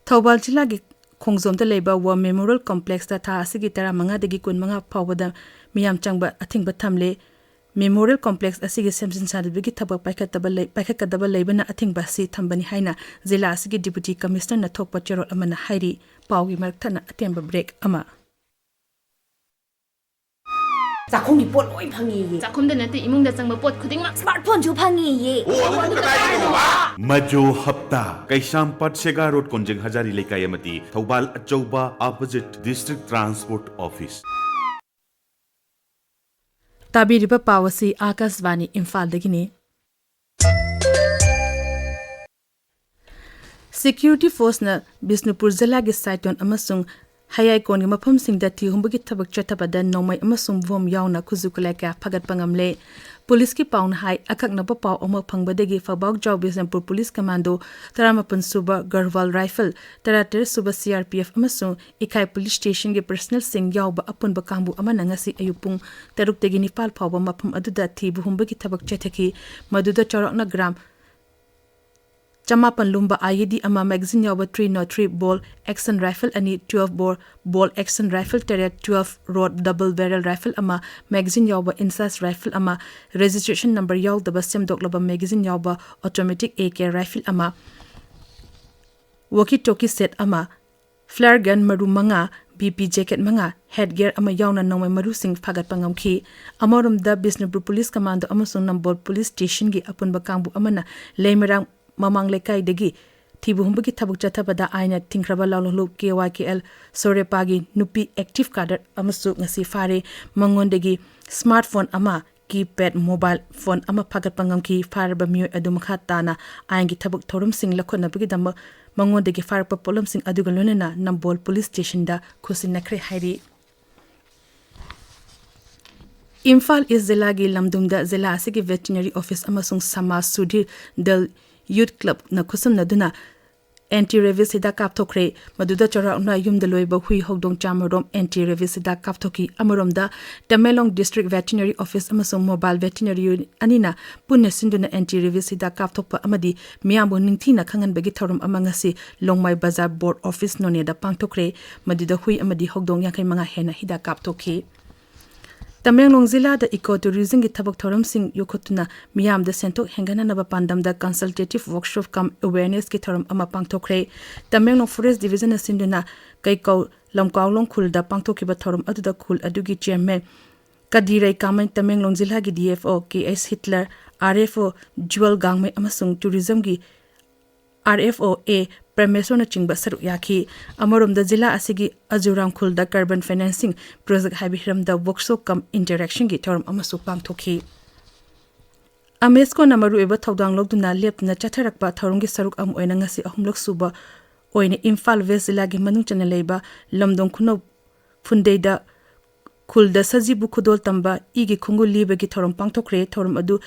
ꯊꯧꯕꯥꯜ ꯖꯤꯂꯥꯒꯤ ꯈꯣꯡꯖꯣꯝꯗ ꯂꯩꯕ War Memorial Complex ꯇ ꯊꯥ ꯑꯁꯤꯒꯤ ꯇꯔꯥꯃꯉꯥꯗꯒꯤ ꯀꯨꯟꯃꯉꯥ ꯐꯥꯎꯕꯗ ꯃꯤꯌꯥꯝ ꯆꯪꯕ ꯑꯊꯤꯡꯕ ꯊꯝꯂꯦ꯫ Memorial Complex ꯑꯁꯤꯒꯤ ꯁꯦꯝꯖꯤꯟ ꯁꯥꯖꯤꯟꯕꯒꯤ ꯊꯕꯛ ꯄꯥꯏꯈꯠꯇꯕ ꯂꯩ-, ꯄꯥꯏꯈꯠꯀꯗꯕ ꯂꯩꯕꯅ ꯑꯊꯤꯡꯕ ꯑꯁꯤ ꯊꯝꯕꯅꯤ ꯍꯥꯏꯅ ꯖꯤꯂꯥ ꯑꯁꯤꯒꯤ Deputy Commissioner ꯅ ꯊꯣꯛꯄ ꯆꯦꯔꯣꯜ ꯑꯃꯅ ꯍꯥꯏꯔꯤ꯫ ꯄꯥꯎꯒꯤ ꯃꯔꯛ ꯊꯠꯅ ꯑꯇꯦꯟꯕ break ꯑꯃ꯫ ꯆꯥꯛꯈꯨꯝꯒꯤ ꯄꯣꯠ ꯂꯣꯏ ꯐꯪꯉꯦꯌꯦ꯫ ꯆꯥꯛꯈꯨꯝꯗ ꯅꯠꯇꯦ, ꯏꯃꯨꯡꯗ ꯆꯪꯕ ꯄꯣꯠ ꯈꯨꯗꯤꯡꯃꯛ꯫ Smart phone ꯁꯨ ꯐꯪꯉꯦꯌꯦ꯫ ꯑꯣ, ꯑꯗꯨ ꯀꯗꯥꯏꯗꯅꯣꯕ? ꯃꯖꯣ ꯍꯞꯇꯥ, ꯀꯩꯁꯥꯝꯄꯥꯠ ꯁꯦꯒꯥ ꯔꯣꯗ, ꯀꯣꯟꯖꯦꯡ ꯍꯖꯥꯔꯤ ꯂꯩꯀꯥꯏ ꯑꯃꯗꯤ ꯊꯧꯕꯥꯜ ꯑꯆꯧꯕ, opposite District Transport Office꯫ ꯇꯥꯕꯤꯔꯤꯕ ꯄꯥꯎ ꯑꯁꯤ ꯑꯥꯀꯥꯁꯕꯥꯅꯤ ꯏꯝꯐꯥꯜꯗꯒꯤꯅꯤ꯫ Security Force ꯅ ꯕꯤꯁꯅꯨꯄꯨꯔ ꯖꯤꯂꯥꯒꯤ ꯁꯥꯏꯇꯣꯟ ꯑꯃꯁꯨꯡ ꯍꯌꯥꯏꯀꯣꯟꯒꯤ ꯃꯐꯝꯁꯤꯡꯗ ꯊꯤ ꯍꯨꯝꯕꯒꯤ ꯊꯕꯛ ꯆꯠꯊꯕꯗ ꯅꯣꯡꯃꯩ ꯑꯃꯁꯨꯡ ꯕꯣꯝ ꯌꯥꯎꯅ ꯈꯨꯠꯁꯨ ꯈꯨꯠꯂꯥꯏ ꯀꯌꯥ ꯐꯥꯒꯠꯄ ꯉꯝꯂꯦ꯫ ꯄꯨꯂꯤꯁꯀꯤ ꯄꯥꯎꯅ ꯍꯥꯏ, ꯑꯀꯛꯅꯕ ꯄꯥꯎ ꯑꯃ ꯐꯪꯕꯗꯒꯤ ꯐꯥꯕꯥꯎꯖꯥꯎ ꯕꯤꯁꯅꯨꯄꯨꯔ ꯄꯨꯂꯤꯁ ꯀꯃꯥꯟꯗꯣ ꯇꯔꯥꯃꯥꯄꯟ ꯁꯨꯕ ꯒꯔꯋꯥꯜ ꯔꯥꯏꯐꯜ, ꯇꯔꯥꯇꯔꯦꯠ ꯁꯨꯕ C R P F ꯑꯃꯁꯨꯡ ꯏꯈꯥꯏ ꯄꯨꯂꯤꯁ ꯁ꯭ꯇꯦꯁꯟꯒꯤ personnel ꯁꯤꯡ ꯌꯥꯎꯕ ꯑꯄꯨꯟꯕ ꯀꯥꯡꯕꯨ ꯑꯃꯅ ꯉꯁꯤ ꯑꯌꯨꯛ ꯄꯨꯡ ꯇꯔꯨꯛꯇꯒꯤ ꯅꯤꯄꯥꯜ ꯐꯥꯎꯕ ꯃꯐꯝ ꯑꯗꯨꯗ ꯊꯤꯕ ꯍꯨꯝꯕꯒꯤ ꯊꯕꯛ ꯆꯠꯊꯈꯤ꯫ ꯃꯗꯨꯗ ꯆꯥꯎꯔꯥꯛꯅ gram ꯆꯃꯥꯄꯟ ꯂꯨꯝꯕ I E D ꯑꯃ, magazine ꯌꯥꯎꯕ three nought three bolt action rifle ꯑꯅꯤ, twelve bore bolt action rifle ꯇꯔꯦꯠ, twelve rod double barrel rifle ꯑꯃ, magazine ꯌꯥꯎꯕ INSAS rifle ꯑꯃ, registration number ꯌꯥꯎꯗꯕ ꯁꯦꯝꯗꯣꯛꯂꯕ magazine ꯌꯥꯎꯕ automatic A K rifle ꯑꯃ, walkie talkie set ꯑꯃ, flare gun ꯃꯔꯨꯝ ꯃꯉꯥ, ꯄꯤ ꯄꯤ ꯖꯦꯀꯦꯠ ꯃꯉꯥ, ꯍꯦꯗ ꯒꯤꯌꯔ ꯑꯃ ꯌꯥꯎꯅ ꯅꯣꯡꯃꯩ ꯃꯔꯨꯁꯤꯡ ꯐꯥꯒꯠꯄ ꯉꯝꯈꯤ꯫ ꯑꯃꯔꯣꯝꯗ, ꯕꯤꯁꯅꯨꯄꯨꯔ ꯄꯨꯂꯤꯁ ꯀꯃꯥꯟꯗꯣ ꯑꯃꯁꯨꯡ ꯅꯝꯕꯣꯜ ꯄꯨꯂꯤꯁ ꯁ꯭ꯇꯦꯁꯟꯒꯤ ꯑꯄꯨꯟꯕ ꯀꯥꯡꯕꯨ ꯑꯃꯅ ꯂꯩꯃꯔꯥꯝ ꯃꯃꯥꯡ ꯂꯩꯀꯥꯏꯗꯒꯤ ꯊꯤꯕ ꯍꯨꯝꯕꯒꯤ ꯊꯕꯛ ꯆꯠꯊꯕꯗ ꯑꯥꯏꯟꯅ ꯊꯤꯡꯈ꯭ꯔꯕ ꯂꯥꯂꯣꯡꯂꯨꯞ ꯀꯦ ꯋꯥꯏ ꯀꯦ ꯑꯦꯜ ꯁꯣꯔꯦꯄꯥꯒꯤ ꯅꯨꯄꯤ ꯑꯦꯛꯇꯤꯚ ꯀꯥꯗꯔ ꯑꯃꯁꯨ ꯉꯁꯤ ꯐꯥꯔꯦ꯫ ꯃꯉꯣꯟꯗꯒꯤ ꯁ꯭ꯃꯥꯔꯠ ꯐꯣꯟ ꯑꯃ, ꯀꯤꯄꯦꯗ ꯃꯣꯕꯥꯏꯜ ꯐꯣꯟ ꯑꯃ ꯐꯥꯒꯠꯄ ꯉꯝꯈꯤ꯫ ꯐꯥꯔꯕ ꯃꯤꯑꯣꯏ ꯑꯗꯨ ꯃꯈꯥ ꯇꯥꯅ ꯑꯥꯏꯟꯒꯤ ꯊꯕꯛ ꯊꯧꯔꯝꯁꯤꯡ ꯂꯧꯈꯠꯅꯕꯒꯤꯗꯃꯛ ꯃꯉꯣꯟꯗꯒꯤ ꯐꯥꯔꯛꯄ ꯄꯣꯠꯂꯝꯁꯤꯡ ꯑꯗꯨꯒ ꯂꯣꯏꯅꯅ ꯅꯝꯕꯣꯜ ꯄꯨꯂꯤꯁ ꯁ꯭ꯇꯦꯁꯟꯗ ꯈꯨꯠꯁꯤꯟꯅꯈ꯭ꯔꯦ ꯍꯥꯏꯔꯤ꯫ ꯏꯝꯐꯥꯜ ꯏꯁ ꯖꯤꯂꯥꯒꯤ ꯂꯝꯗꯨꯝꯗ ꯖꯤꯂꯥ ꯑꯁꯤꯒꯤ ꯚꯦꯇꯤꯅꯔꯤ ꯑꯣꯐꯤꯁ ꯑꯃꯁꯨꯡ ꯁꯃꯥꯖ ꯁꯨꯙꯤꯔ ꯗꯜ ꯌꯨꯊ ꯀ꯭ꯂꯕꯅ ꯈꯨꯠꯁꯝꯅꯗꯨꯅ ꯑꯦꯟꯇꯤ ꯔꯦꯕꯤꯁ ꯍꯤꯗꯥꯛ ꯀꯥꯞꯊꯣꯛꯈ꯭ꯔꯦ꯫ ꯃꯗꯨꯗ ꯆꯥꯎꯔꯥꯛꯅ ꯌꯨꯝꯗ ꯂꯣꯏꯕ ꯍꯨꯏ ꯍꯧꯗꯣꯡ ꯆꯥꯃꯔꯣꯝ ꯑꯦꯟꯇꯤ ꯔꯦꯕꯤꯁ ꯍꯤꯗꯥꯛ ꯀꯥꯞꯊꯣꯛꯈꯤ꯫ ꯑꯃꯔꯣꯝꯗ, ꯇꯃꯦꯡꯂꯣꯡ ꯗꯤꯁꯇ꯭ꯔꯤꯛ ꯚꯦꯇꯤꯅꯔꯤ ꯑꯣꯐꯤꯁ ꯑꯃꯁꯨꯡ ꯃꯣꯕꯥꯏꯜ ꯚꯦꯇꯤꯅꯔꯤ ꯌꯨꯅꯤꯠ ꯑꯅꯤꯅ ꯄꯨꯟꯅ ꯁꯤꯟꯗꯨꯅ ꯑꯦꯟꯇꯤ ꯔꯦꯕꯤꯁ ꯍꯤꯗꯥꯛ ꯀꯥꯞꯊꯣꯛꯄ ꯑꯃꯗꯤ ꯃꯤꯌꯥꯝꯕꯨ ꯅꯤꯡꯊꯤꯅ ꯈꯪꯍꯟꯕꯒꯤ ꯊꯧꯔꯝ ꯑꯃ ꯉꯁꯤ ꯂꯣꯡꯃꯥꯏ ꯕꯖꯥꯔ ꯕꯣꯔꯗ ꯑꯣꯐꯤꯁ ꯅꯣꯅꯦꯗ ꯄꯥꯡꯊꯣꯛꯈ꯭ꯔꯦ꯫ ꯃꯗꯨꯗ ꯍꯨꯏ ꯑꯃꯗꯤ ꯍꯧꯗꯣꯡ ꯌꯥꯡꯈꯩ ꯃꯉꯥ ꯍꯦꯟꯅ ꯍꯤꯗꯥꯛ ꯀꯥꯞꯊꯣꯛꯈꯤ꯫ ꯇꯃꯦꯡꯂꯣꯡ ꯖꯤꯂꯥꯗ ꯏꯀꯣ ꯇꯨꯔꯤꯖꯝꯒꯤ ꯊꯕꯛ ꯊꯧꯔꯝꯁꯤꯡ ꯌꯣꯛꯈꯠꯇꯨꯅ ꯃꯤꯌꯥꯝꯗ ꯁꯦꯟꯊꯣꯛ ꯍꯦꯟꯒꯠꯅꯅꯕ ꯄꯥꯟꯗꯝꯗ consultative workshop cum awarenessꯀꯤ ꯊꯧꯔꯝ ꯑꯃ ꯄꯥꯡꯊꯣꯛꯈ꯭ꯔꯦ꯫ ꯇꯃꯦꯡꯂꯣꯡ ꯐꯣꯔꯦꯁ ꯗꯤꯕꯤꯖꯟꯅ ꯁꯤꯟꯗꯨꯅ ꯀꯩꯀꯧ ꯂꯝꯀꯥꯎꯂꯣꯡ ꯈꯨꯜꯗ ꯄꯥꯡꯊꯣꯛꯈꯤꯕ ꯊꯧꯔꯝ ꯑꯗꯨꯗ ꯈꯨꯜ ꯑꯗꯨꯒꯤ ꯆꯤꯌꯔꯃꯦꯟ ꯀꯗꯤꯔꯩ ꯀꯥꯃꯩ, ꯇꯃꯦꯡꯂꯣꯡ ꯖꯤꯂꯥꯒꯤ ꯗꯤ ꯑꯦꯐ ꯑꯣ ꯀꯦ ꯑꯦꯁ ꯍꯤꯠꯂꯔ, ꯑꯥꯔ ꯑꯦꯐ ꯑꯣ ꯖꯨꯋꯦꯜ ꯒꯥꯡꯃꯩ ꯑꯃꯁꯨꯡ ꯇꯨꯔꯤꯖꯝꯒꯤ ꯑꯥꯔ ꯑꯦꯐ ꯑꯣ ꯑꯦ ꯄ꯭ꯔꯃꯦꯁꯣꯔꯅꯆꯤꯡꯕ ꯁꯔꯨꯛ ꯌꯥꯈꯤ꯫ ꯑꯃꯔꯣꯝꯗ, ꯖꯤꯂꯥ ꯑꯁꯤꯒꯤ ꯑꯖꯨꯔꯥꯝ ꯈꯨꯜꯗ carbon financing project ꯍꯥꯏꯕ ꯍꯤꯔꯝꯗ workshop cum interactionꯒꯤ ꯊꯧꯔꯝ ꯑꯃꯁꯨ ꯄꯥꯡꯊꯣꯛꯈꯤ꯫ ꯑꯃꯦꯁꯀꯣꯅ ꯃꯔꯨꯑꯣꯏꯕ ꯊꯧꯗꯥꯡ ꯂꯧꯗꯨꯅ ꯂꯦꯞꯇꯅ ꯆꯠꯊꯔꯛꯄ ꯊꯧꯔꯝꯒꯤ ꯁꯔꯨꯛ ꯑꯃ ꯑꯣꯏꯅ ꯉꯁꯤ ꯑꯍꯨꯝꯂꯛ ꯁꯨꯕ ꯑꯣꯏꯅ ꯏꯝꯐꯥꯜ ꯋꯦꯁ ꯖꯤꯂꯥꯒꯤ ꯃꯅꯨꯡ ꯆꯟꯅ ꯂꯩꯕ ꯂꯝꯗꯣꯡ ꯈꯨꯅꯧ ꯐꯨꯟꯗꯩꯗ ꯈꯨꯜꯗ ꯁꯖꯤꯕꯨ ꯈꯨꯗꯣꯜ ꯇꯝꯕ, ꯏꯒꯤ ꯈꯣꯡꯒꯨꯜ ꯂꯤꯕꯒꯤ ꯊꯧꯔꯝ ꯄꯥꯡꯊꯣꯛꯈ꯭ꯔꯦ꯫ ꯊꯧꯔꯝ ꯑꯗꯨ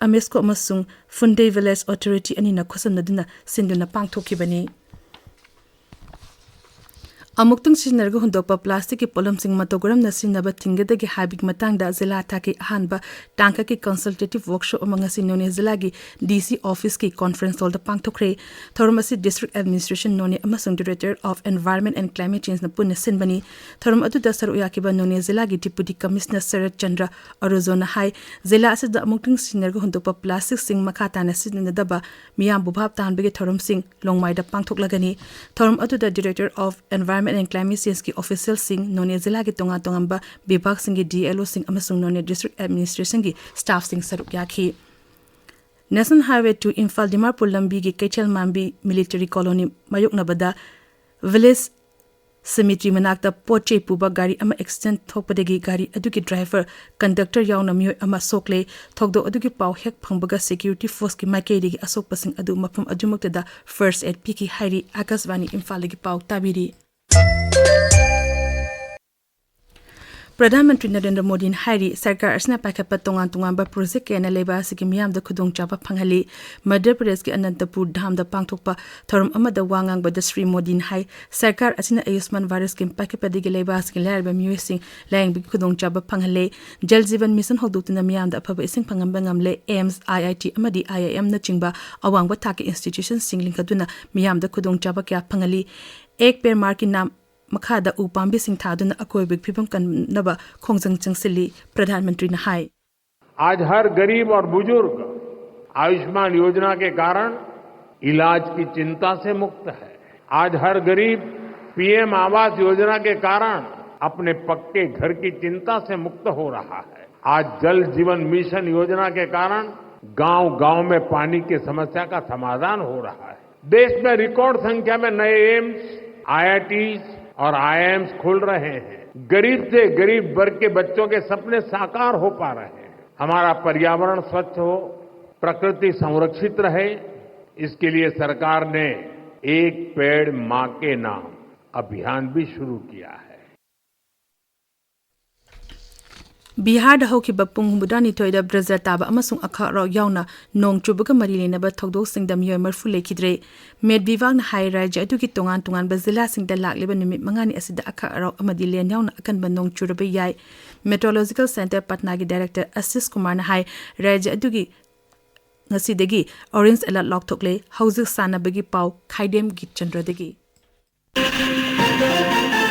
ꯑꯃꯦꯁꯀꯣ ꯑꯃꯁꯨꯡ ꯐꯨꯟꯗꯩ ꯚꯤꯂꯦꯖ ꯑꯣꯊꯣꯔꯤꯇꯤ ꯑꯅꯤꯅ ꯈꯨꯠꯁꯝꯅꯗꯨꯅ ꯁꯤꯟꯗꯨꯅ ꯄꯥꯡꯊꯣꯛꯈꯤꯕꯅꯤ꯫ ꯑꯃꯨꯛꯇꯪ ꯁꯤꯖꯤꯟꯅꯔꯒ ꯍꯨꯟꯗꯣꯛꯄ ꯄ꯭ꯂꯥꯁꯇꯤꯛꯀꯤ ꯄꯣꯠꯂꯝꯁꯤꯡ ꯃꯇꯧ ꯀꯔꯝꯅ ꯁꯤꯖꯤꯟꯅꯕ ꯊꯤꯡꯒꯗꯒꯦ ꯍꯥꯏꯕꯒꯤ ꯃꯇꯥꯡꯗ ꯖꯤꯂꯥ ꯊꯥꯛꯀꯤ ꯑꯍꯥꯟꯕ ꯇꯥꯡꯀꯛꯀꯤ consultative workshop ꯑꯃ ꯉꯁꯤ ꯅꯣꯅꯦ ꯖꯤꯂꯥꯒꯤ ꯗꯤ ꯁꯤ ꯑꯣꯐꯤꯁꯀꯤ conference hallꯗ ꯄꯥꯡꯊꯣꯛꯈ꯭ꯔꯦ꯫ ꯊꯧꯔꯝ ꯑꯁꯤ District Administration ꯅꯣꯅꯦ ꯑꯃꯁꯨꯡ Directorate of Environment and Climate Changeꯅ ꯄꯨꯟꯅ ꯁꯤꯟꯕꯅꯤ꯫ ꯊꯧꯔꯝ ꯑꯗꯨꯗ ꯁꯔꯨꯛ ꯌꯥꯈꯤꯕ ꯅꯣꯅꯦ ꯖꯤꯂꯥꯒꯤ Deputy Commissioner ꯁꯔꯠ ꯆꯟꯗ꯭ꯔ ꯑꯔꯣꯖꯣꯅ ꯍꯥꯏ, ꯖꯤꯂꯥ ꯑꯁꯤꯗ ꯑꯃꯨꯛꯇꯪ ꯁꯤꯖꯤꯟꯅꯔꯒ ꯍꯨꯟꯗꯣꯛꯄ ꯄ꯭ꯂꯥꯁꯇꯤꯛꯁꯤꯡ ꯃꯈꯥ ꯇꯥꯅ ꯁꯤꯖꯤꯟꯅꯗꯕ ꯃꯤꯌꯥꯝꯕꯨ ꯚꯥꯞ ꯇꯥꯍꯟꯕꯒꯤ ꯊꯧꯔꯝꯁꯤꯡ ꯂꯣꯡꯃꯥꯏꯗ ꯄꯥꯡꯊꯣꯛꯂꯒꯅꯤ꯫ ꯊꯧꯔꯝ ꯑꯗꯨꯗ Directorate of Environment Environment and Climate Change-ꯀꯤ official-ꯁꯤꯡ, ꯅꯣꯅꯦ ꯖꯤꯂꯥꯒꯤ ꯇꯣꯉꯥꯟ ꯇꯣꯉꯥꯟꯕ ꯕꯤꯚꯥꯒꯁꯤꯡꯒꯤ D L O-ꯁꯤꯡ ꯑꯃꯁꯨꯡ ꯅꯣꯅꯦ District Administration-ꯒꯤ staff-ꯁꯤꯡ ꯁꯔꯨꯛ ꯌꯥꯈꯤ꯫ National Highway two Imphal Dimapur ꯂꯝꯕꯤꯒꯤ ꯀꯩꯊꯦꯜ ꯃꯥꯟꯕꯤ Military Colony ꯃꯥꯌꯣꯛꯅꯕꯗ Village Cemetery ꯃꯅꯥꯛꯇ ꯄꯣꯠ ꯆꯩ ꯄꯨꯕ ꯒꯥꯔꯤ ꯑꯃ accident ꯊꯣꯛꯄꯗꯒꯤ ꯒꯥꯔꯤ ꯑꯗꯨꯒꯤ driver, conductor ꯌꯥꯎꯅ ꯃꯤꯑꯣꯏ ꯑꯃ ꯁꯣꯛꯂꯦ꯫ ꯊꯧꯗꯣꯛ ꯑꯗꯨꯒꯤ ꯄꯥꯎ ꯍꯦꯛ ꯐꯪꯕꯒ security force-ꯀꯤ ꯃꯥꯏꯀꯩꯗꯒꯤ ꯑꯁꯣꯛꯄꯁꯤꯡ ꯑꯗꯨ ꯃꯐꯝ ꯑꯗꯨꯃꯛꯇꯗ first aid ꯄꯤꯈꯤ ꯍꯥꯏꯔꯤ꯫ ꯑꯀꯥꯁꯕꯥꯅꯤ ꯏꯝꯐꯥꯜꯗꯒꯤ ꯄꯥꯎ ꯇꯥꯕꯤꯔꯤ꯫ ꯄ꯭ꯔꯙꯥꯟ ꯃꯟꯇ꯭ꯔꯤ ꯅꯔꯦꯟꯗ꯭ꯔ ꯃꯣꯗꯤꯅ ꯍꯥꯏꯔꯤ, ꯁꯔꯀꯥꯔ ꯑꯁꯤꯅ ꯄꯥꯏꯈꯠꯄ ꯇꯣꯉꯥꯟ ꯇꯣꯉꯥꯟꯕ project ꯀꯌꯥꯅ ꯂꯩꯕꯥꯛ ꯑꯁꯤꯒꯤ ꯃꯤꯌꯥꯝꯗ ꯈꯨꯗꯣꯡꯆꯥꯕ ꯐꯪꯍꯜꯂꯤ꯫ ꯃꯙ꯭ꯌ ꯄ꯭ꯔꯗꯦꯁꯀꯤ ꯑꯅꯟꯇꯄꯨꯔ ꯙꯥꯝꯗ ꯄꯥꯡꯊꯣꯛꯄ ꯊꯧꯔꯝ ꯑꯃꯗ ꯋꯥ ꯉꯥꯡꯕꯗ ꯁ꯭ꯔꯤ ꯃꯣꯗꯤꯅ ꯍꯥꯏ, ꯁꯔꯀꯥꯔ ꯑꯁꯤꯅ ꯑꯌꯨꯁꯃꯥꯟ ꯚꯥꯔꯠ scheme ꯄꯥꯏꯈꯠꯄꯗꯒꯤ ꯂꯩꯕꯥꯛ ꯑꯁꯤꯒꯤ ꯂꯥꯏꯔꯕ ꯃꯤꯑꯣꯏꯁꯤꯡ ꯂꯥꯌꯦꯡꯕꯒꯤ ꯈꯨꯗꯣꯡꯆꯥꯕ ꯐꯪꯍꯜꯂꯦ꯫ ꯖꯜ ꯖꯤꯕꯟ ꯃꯤꯁꯟ ꯍꯧꯗꯣꯛꯇꯨꯅ ꯃꯤꯌꯥꯝꯗ ꯑꯐꯕ ꯏꯁꯤꯡ ꯐꯪꯍꯟꯕ ꯉꯝꯂꯦ꯫ AIIMS, IIT ꯑꯃꯗꯤ IIM-ꯅꯆꯤꯡꯕ ꯑꯋꯥꯡꯕ ꯊꯥꯛꯀꯤ institution-ꯁꯤꯡ ꯂꯤꯡꯈꯠꯇꯨꯅ ꯃꯤꯌꯥꯝꯗ ꯈꯨꯗꯣꯡꯆꯥꯕ ꯀꯌꯥ ꯐꯪꯍꯜꯂꯤ꯫ ꯑꯦꯛ ꯄꯦꯔ ꯃꯥ ꯀꯤ ꯅꯥꯝ ꯃꯈꯥꯗ ꯎ ꯄꯥꯝꯕꯤꯁꯤꯡ ꯊꯥꯗꯨꯅ ꯑꯀꯣꯏꯕꯒꯤ ꯐꯤꯕꯝ ꯀꯟꯅꯕ ꯈꯣꯡꯖꯪ ꯆꯪꯁꯤꯜꯂꯤ꯫ ꯄ꯭ꯔꯙꯥꯟ ꯃꯟꯇ꯭ꯔꯤꯅ ꯍꯥꯏ, आज हर गरीब और बुजुर्ग आयुष्मान योजना के कारण इलाज की चिंता से मुक्त है। आज हर गरीब पीएम आवास योजना के कारण अपने पक्के घर की चिंता से मुक्त हो रहा है। आज जल जीवन मिशन योजना के कारण गांव-गांव में पानी की समस्या का समाधान हो रहा है। देश में record संख्या में नए एम्स, आईआईटीज और आईआईएम्स खुल रहे हैं। गरीब से गरीब वर्ग के बच्चों के सपने साकार हो पा रहे हैं। हमारा पर्यावरण स्वच्छ हो, प्रकृति संरक्षित रहे, इसके लिए सरकार ने एक पेड़ माँ के नाम अभियान भी शुरू किया है। ꯕꯤꯍꯥꯔꯗ ꯍꯧꯈꯤꯕ ꯄꯨꯡ ꯍꯨꯝꯐꯨꯇꯔꯥꯅꯤꯊꯣꯏꯗ ꯕ꯭ꯔꯖ ꯇꯥꯕ ꯑꯃꯁꯨꯡ ꯑꯈꯥꯛ ꯑꯔꯥꯎ ꯌꯥꯎꯅ ꯅꯣꯡ ꯆꯨꯕꯒ ꯃꯔꯤ ꯂꯩꯅꯕ ꯊꯧꯗꯣꯛꯁꯤꯡꯗ ꯃꯤꯑꯣꯏ ꯃꯔꯤꯐꯨ ꯂꯩꯈꯤꯗ꯭ꯔꯦ꯫ ꯃꯦꯠ ꯕꯤꯚꯥꯒꯅ ꯍꯥꯏ, ꯔꯥꯖ꯭ꯌ ꯑꯗꯨꯒꯤ ꯇꯣꯉꯥꯟ ꯇꯣꯉꯥꯟꯕ ꯖꯤꯂꯥꯁꯤꯡꯗ ꯂꯥꯛꯂꯤꯕ ꯅꯨꯃꯤꯠ ꯃꯉꯥꯅꯤ ꯑꯁꯤꯗ ꯑꯈꯥꯛ ꯑꯔꯥꯎ ꯑꯃꯗꯤ ꯂꯦꯟ ꯌꯥꯎꯅ ꯑꯀꯟꯕ ꯅꯣꯡ ꯆꯨꯔꯕ ꯌꯥꯏ꯫ Meteorological Centre ꯄꯠꯅꯥꯒꯤ director ꯑꯁꯤꯁ ꯀꯨꯃꯥꯔꯅ ꯍꯥꯏ, ꯔꯥꯖ꯭ꯌ ꯑꯗꯨꯒꯤ ꯉꯁꯤꯗꯒꯤ orange alert ꯂꯥꯎꯊꯣꯛꯂꯦ꯫ ꯍꯧꯖꯤꯛ ꯁꯥꯟꯅꯕꯒꯤ ꯄꯥꯎ ꯈꯥꯏꯗꯦꯝ ꯒꯤꯠꯆꯟꯗ꯭ꯔꯗꯒꯤ꯫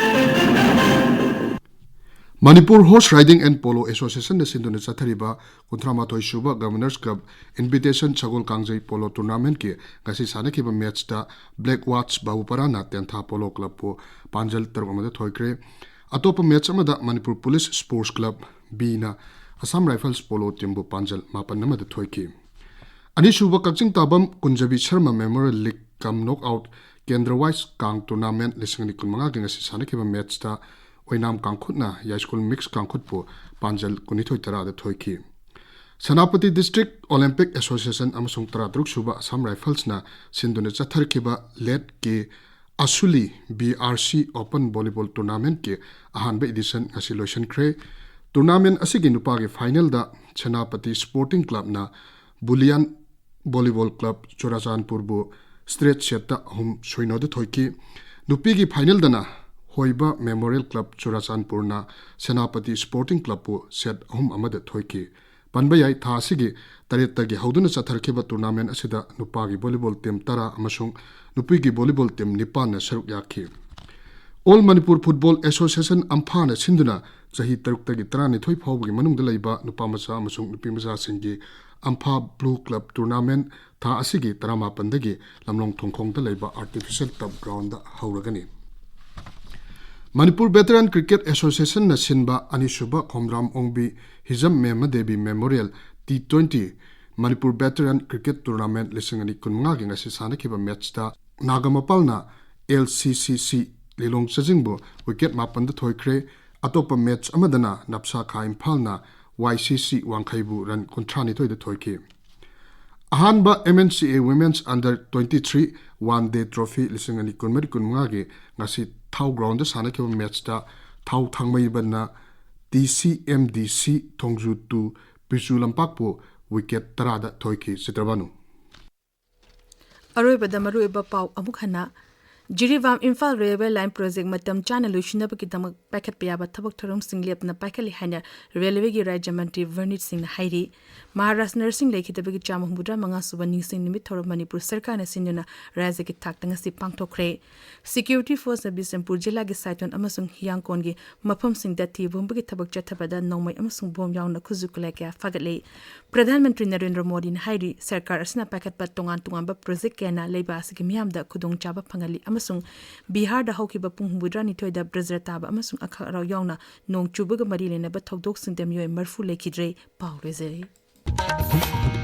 Manipur Horse Riding and Polo Associationꯅ ꯁꯤꯟꯗꯨꯅ ꯆꯠꯊꯔꯤꯕ ꯀꯨꯟꯊ꯭ꯔꯥ ꯃꯥꯊꯣꯏ ꯁꯨꯕ Governors Cup Invitation ꯁꯒꯣꯜ ꯀꯥꯡꯖꯩ ꯄꯣꯂꯣ ꯇꯨꯔꯅꯥꯃꯦꯟꯠꯀꯤ ꯉꯁꯤ ꯁꯥꯟꯅꯈꯤꯕ ꯃꯦꯠꯆꯇ Black Watch ꯕꯥꯕꯨꯄꯥꯔꯥꯅ ꯇꯦꯟꯊꯥ ꯄꯣꯂꯣ ꯀ꯭ꯂꯕꯄꯨ ꯄꯥꯟꯖꯜ ꯇꯔꯨꯛ ꯑꯃꯗ ꯊꯣꯏꯈ꯭ꯔꯦ꯫ ꯑꯇꯣꯞꯄ ꯃꯦꯠꯆ ꯑꯃꯗ ꯃꯅꯤꯄꯨꯔ ꯄꯨꯂꯤꯁ ꯁ꯭ꯄꯣꯔꯠꯁ ꯀ꯭ꯂꯕ ꯕꯤꯅ ꯑꯁꯥꯝ ꯔꯥꯏꯐꯜꯁ ꯄꯣꯂꯣ ꯇꯤꯝꯕꯨ ꯄꯥꯟꯖꯜ ꯃꯥꯄꯟ ꯑꯃꯗ ꯊꯣꯏꯈꯤ꯫ ꯑꯅꯤꯁꯨꯕ Kakching Tabam Kunjabi Sarma memorial league cum knock out Kendra wise ꯀꯥꯡ ꯇꯨꯔꯅꯥꯃꯦꯟꯠ ꯂꯤꯁꯤꯡ ꯑꯅꯤ ꯀꯨꯟꯃꯉꯥꯒꯤ ꯉꯁꯤ ꯁꯥꯟꯅꯈꯤꯕ ꯃꯦꯠꯆꯇ ꯑꯣꯏꯅꯥꯝ ꯀꯥꯡꯈꯨꯠꯅ ꯌꯥꯏꯁ꯭ꯀꯨꯜ ꯃꯤꯛꯁ ꯀꯥꯡꯈꯨꯠꯄꯨ ꯄꯥꯟꯖꯜ ꯀꯨꯟꯅꯤꯊꯣꯏ ꯇꯔꯥꯗ ꯊꯣꯏꯈꯤ꯫ ꯁꯦꯅꯥꯄꯇꯤ ꯗꯤꯁꯇ꯭ꯔꯤꯛ ꯑꯣꯂꯦꯝꯄꯤꯛ ꯑꯦꯁꯣꯁꯤꯌꯦꯁꯟ ꯑꯃꯁꯨꯡ ꯇꯔꯥꯇꯔꯨꯛ ꯁꯨꯕ ꯑꯁꯥꯝ ꯔꯥꯏꯐꯜꯁꯅ ꯁꯤꯟꯗꯨꯅ ꯆꯠꯊꯔꯛꯈꯤꯕ ꯂꯦꯠꯀꯤ ꯑꯁꯨꯂꯤ B R C open volleyball ꯇꯨꯔꯅꯥꯃꯦꯟꯠꯀꯤ ꯑꯍꯥꯟꯕ ꯏꯗꯤꯁꯟ ꯉꯁꯤ ꯂꯣꯏꯁꯤꯟꯈ꯭ꯔꯦ꯫ ꯇꯨꯔꯅꯥꯃꯦꯟꯠ ꯑꯁꯤꯒꯤ ꯅꯨꯄꯥꯒꯤ ꯐꯥꯏꯅꯦꯜꯗ ꯁꯦꯅꯥꯄꯇꯤ ꯁ꯭ꯄꯣꯔꯇꯤꯡ ꯀ꯭ꯂꯕꯅ ꯕꯨꯂꯤꯌꯥꯟ ꯚꯣꯂꯤꯕꯣꯜ ꯀ꯭ꯂꯕ ꯆꯨꯔꯥꯆꯥꯟꯄꯨꯔꯕꯨ ꯁ꯭ꯇ꯭ꯔꯦꯠ ꯁꯦꯠꯇ ꯑꯍꯨꯝ ꯁꯣꯏꯅꯣꯗ ꯊꯣꯏꯈꯤ꯫ ꯅꯨꯄꯤꯒꯤ ꯐꯥꯏꯅꯦꯜꯗꯅ ꯍꯣꯏꯕ ꯃꯦꯃꯣꯔꯤꯌꯦꯜ ꯀ꯭ꯂꯕ ꯆꯨꯔꯥꯆꯥꯟꯄꯨꯔꯅ ꯁꯦꯅꯥꯄꯇꯤ ꯁ꯭ꯄꯣꯔꯇꯤꯡ ꯀ꯭ꯂꯕꯄꯨ ꯁꯦꯠ ꯑꯍꯨꯝ ꯑꯃꯗ ꯊꯣꯏꯈꯤ꯫ ꯄꯟꯕ ꯌꯥꯏ, ꯊꯥ ꯑꯁꯤꯒꯤ ꯇꯔꯦꯠꯇꯒꯤ ꯍꯧꯗꯨꯅ ꯆꯠꯊꯔꯛꯈꯤꯕ ꯇꯨꯔꯅꯥꯃꯦꯟꯠ ꯑꯁꯤꯗ ꯅꯨꯄꯥꯒꯤ ꯚꯣꯂꯤꯕꯣꯜ ꯇꯤꯝ ꯇꯔꯥ ꯑꯃꯁꯨꯡ ꯅꯨꯄꯤꯒꯤ ꯚꯣꯂꯤꯕꯣꯜ ꯇꯤꯝ ꯅꯤꯄꯥꯟꯅ ꯁꯔꯨꯛ ꯌꯥꯈꯤ꯫ ꯑꯣꯜ ꯃꯅꯤꯄꯨꯔ ꯐꯨꯠꯕꯣꯜ ꯑꯦꯁꯣꯁꯤꯌꯦꯁꯟ ꯑꯝꯐꯥꯅ ꯁꯤꯟꯗꯨꯅ ꯆꯍꯤ ꯇꯔꯨꯛꯇꯒꯤ ꯇꯔꯥꯅꯤꯊꯣꯏ ꯐꯥꯎꯕꯒꯤ ꯃꯅꯨꯡꯗ ꯂꯩꯕ ꯅꯨꯄꯥ ꯃꯆꯥ ꯑꯃꯁꯨꯡ ꯅꯨꯄꯤ ꯃꯆꯥꯁꯤꯡꯒꯤ ꯑꯝꯐꯥ ꯕ꯭ꯂꯨ ꯀ꯭ꯂꯕ ꯇꯨꯔꯅꯥꯃꯦꯟꯠ ꯊꯥ ꯑꯁꯤꯒꯤ ꯇꯔꯥꯃꯥꯄꯟꯗꯒꯤ ꯂꯝꯂꯣꯡ ꯊꯣꯡꯈꯣꯡꯗ ꯂꯩꯕ ꯑꯥꯔꯇꯤꯐꯤꯁꯤꯌꯦꯜ ꯇꯔꯐ ꯒ꯭ꯔꯥꯎꯟꯗ ꯍꯧꯔꯒꯅꯤ꯫ ꯃꯅꯤꯄꯨꯔ ꯚꯦꯇꯔꯥꯟ ꯀ꯭ꯔꯤꯀꯦꯠ ꯑꯦꯁꯣꯁꯤꯌꯦꯁꯟꯅ ꯁꯤꯟꯕ ꯑꯅꯤꯁꯨꯕ Khomdram Ongbi Hijam Memma Devi memorial T twenty Manipur veteran cricket tournament ꯂꯤꯁꯤꯡ ꯑꯅꯤ ꯀꯨꯟꯃꯉꯥꯒꯤ ꯉꯁꯤ ꯁꯥꯟꯅꯈꯤꯕ ꯃꯦꯠꯆꯇ ꯅꯥꯒꯥꯃꯄꯥꯜꯅ ꯑꯦꯜ ꯁꯤ ꯁꯤ ꯁꯤ ꯂꯤꯂꯣꯡ ꯆꯥꯖꯤꯡꯕꯨ ꯋꯤꯀꯦꯠ ꯃꯥꯄꯟꯗ ꯊꯣꯏꯈ꯭ꯔꯦ꯫ ꯑꯇꯣꯞꯄ ꯃꯦꯠꯆ ꯑꯃꯗꯅ ꯅꯞꯁꯥ ꯈꯥ ꯏꯝꯐꯥꯜꯅ ꯋꯥꯏ ꯁꯤ ꯁꯤ ꯋꯥꯡꯈꯩꯕꯨ ꯔꯟ ꯀꯨꯟꯊ꯭ꯔꯥ ꯅꯤꯊꯣꯏꯗ ꯊꯣꯏꯈꯤ꯫ ꯑꯍꯥꯟꯕ ꯑꯦꯝ ꯑꯦꯟ ꯁꯤ ꯑꯦ Women's Under twenty three One Day Trophy ꯂꯤꯁꯤꯡ ꯑꯅꯤ ꯀꯨꯟꯃꯔꯤ ꯀꯨꯟꯃꯉꯥꯒꯤ ꯉꯁꯤ ꯊꯥꯎ ꯒ꯭ꯔꯥꯎꯟꯗ ꯁꯥꯟꯅꯈꯤꯕ ꯃꯦꯠꯆꯇ ꯊꯥꯎ ꯊꯥꯡꯃꯩꯕꯟꯅ ꯇꯤ ꯁꯤ ꯑꯦꯝ ꯗꯤ ꯁꯤ ꯊꯣꯡꯖꯨ ꯇꯨ ꯄꯤꯆꯨ ꯂꯝꯄꯥꯛꯄꯨ ꯋꯤꯀꯦꯠ ꯇꯔꯥꯗ ꯊꯣꯏꯈꯤ꯫ ꯆꯤꯇ꯭ꯔꯕꯥꯅꯨ꯫ ꯑꯔꯣꯏꯕꯗ ꯃꯔꯨꯑꯣꯏꯕ ꯄꯥꯎ ꯑꯃꯨꯛ ꯍꯟꯅ꯫ Jiribam Imphal railway line project ꯃꯇꯝ ꯆꯥꯅ ꯂꯣꯏꯁꯤꯟꯅꯕꯒꯤꯗꯃꯛ ꯄꯥꯏꯈꯠꯄ ꯌꯥꯕ ꯊꯕꯛ ꯊꯧꯔꯝꯁꯤꯡ ꯂꯦꯞꯇꯅ ꯄꯥꯏꯈꯠꯂꯤ ꯍꯥꯏꯅ ꯔꯦꯜꯋꯦꯒꯤ ꯔꯥꯖ꯭ꯌ ꯃꯟꯇ꯭ꯔꯤ ꯚꯔꯅꯤꯠ ꯁꯤꯡꯅ ꯍꯥꯏꯔꯤ꯫ ꯃꯍꯥꯔꯥꯖ ꯅꯔꯁꯤꯡ ꯂꯩꯈꯤꯗꯕꯒꯤ ꯆꯥꯝꯃ ꯍꯨꯝꯐꯨꯇꯔꯥ ꯃꯉꯥ ꯁꯨꯕ ꯅꯤꯡꯁꯤꯡ ꯅꯨꯃꯤꯠ ꯊꯧꯔꯝ ꯃꯅꯤꯄꯨꯔ ꯁꯔꯀꯥꯔꯅ ꯁꯤꯟꯗꯨꯅ ꯔꯥꯖ꯭ꯌꯒꯤ ꯊꯥꯛꯇ ꯉꯁꯤ ꯄꯥꯡꯊꯣꯛꯈ꯭ꯔꯦ꯫ ꯁꯦꯀ꯭ꯌꯨꯔꯤꯇꯤ ꯐꯣꯔꯁꯅ ꯕꯤꯁꯦꯝꯄꯨꯔ ꯖꯤꯂꯥꯒꯤ ꯁꯥꯏꯊꯣꯟ ꯑꯃꯁꯨꯡ ꯍꯤꯌꯥꯡꯀꯣꯟꯒꯤ ꯃꯐꯝꯁꯤꯡꯗ ꯊꯤꯕ ꯍꯨꯝꯕꯒꯤ ꯊꯕꯛ ꯆꯠꯊꯕꯗ ꯅꯣꯡꯃꯩ ꯑꯃꯁꯨꯡ ꯕꯣꯝ ꯌꯥꯎꯅ ꯈꯨꯠꯁꯨ ꯈꯨꯠꯂꯥꯏ ꯀꯌꯥ ꯐꯥꯒꯠꯂꯦ꯫ ꯄ꯭ꯔꯙꯥꯟ ꯃꯟꯇ꯭ꯔꯤ ꯅꯔꯦꯟꯗ꯭ꯔ ꯃꯣꯗꯤꯅ ꯍꯥꯏꯔꯤ, ꯁꯔꯀꯥꯔ ꯑꯁꯤꯅ ꯄꯥꯏꯈꯠꯄ ꯇꯣꯉꯥꯟ ꯇꯣꯉꯥꯟꯕ ꯄ꯭ꯔꯣꯖꯦꯛ ꯀꯌꯥꯅ ꯂꯩꯕꯥꯛ ꯑꯁꯤꯒꯤ ꯃꯤꯌꯥꯝꯗ ꯈꯨꯗꯣꯡꯆꯥꯕ ꯐꯪꯍꯜꯂꯤ ꯑꯃꯁꯨꯡ ꯕꯤꯍꯥꯔꯗ ꯍꯧꯈꯤꯕ ꯄꯨꯡ ꯍꯨꯝꯐꯨꯇꯔꯥꯅꯤꯊꯣꯏꯗ ꯕ꯭ꯔꯖ꯭ꯔ ꯇꯥꯕ ꯑꯃꯁꯨꯡ ꯑꯈꯥꯛ ꯑꯔꯥꯎ ꯌꯥꯎꯅ ꯅꯣꯡ ꯆꯨꯕꯒ ꯃꯔꯤ ꯂꯩꯅꯕ ꯊꯧꯗꯣꯛꯁꯤꯡꯗ ꯃꯤꯑꯣꯏ ꯃꯔꯤꯐꯨ ꯂꯩꯈꯤꯗ꯭ꯔꯦ꯫ ꯄꯥꯎ ꯂꯣꯏꯖꯔꯦ꯫